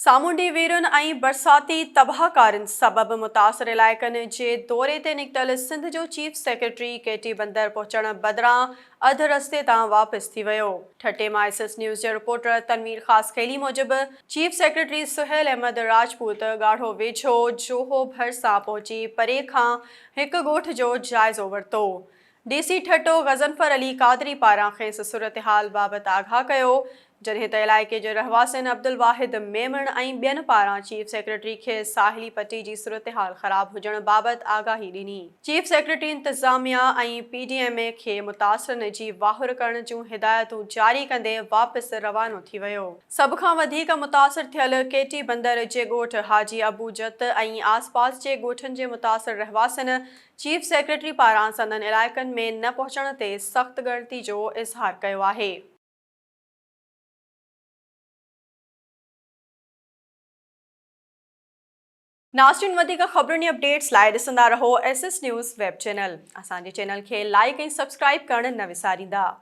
سامونڊي ويرن ۽ برساتي تباهڪارين سبب متاثر علائقن جي دوري تي نڪتل سنڌ جو چيف سيڪريٽري ڪيٽي بندر پهچڻ بدران اڌ رستي تان واپس ٿي ويو. ٺٽي مان ايس ايس نيوز جي رپورٽر تنوير خاصخيلي موجب چيف سيڪريٽري سهيل احمد راجپوت ڳاڙهو ويجهو جوهو ڀرسان پهچي پري کان هڪ ڳوٺ جو جائزو ورتو. ڊي سي ٺٽو غضنفر علي قادري پاران کيس صورتحال بابت آگاهه ڪيو، جڏهن ته علائقي جي رهواسين عبدالواحد ميمڻ ۽ ٻين پاران چيف سيڪريٽري کي ساحلي پٽي جي صورتحال خراب هجڻ بابت آگاهي ڏني. چيف سيڪريٽري انتظاميا ۽ پي ڊي ايم اي کي متاثرن جي واهر ڪرڻ جون هدايتون جاري ڪندي واپس روانو ٿي ويو. سڀ کان وڌيڪ متاثر ٿيل ڪيٽي بندر جي ڳوٺ حاجي ابو جت ۽ آسپاس جي ڳوٺن جي متاثر رهواسين چيف سيڪريٽري پاران سندن علائقن ۾ نه پهچڻ تي سخت ڳڻتي جو اظهار ڪيو آهي. ناظرين وڌيڪ خبرن ۽ اپڊيٽس لاء ڏسندا رهو S S news web channel. اسان جي چينل کي لائيڪ ۽ سبسڪرائيب ڪرڻ نه وساريندا.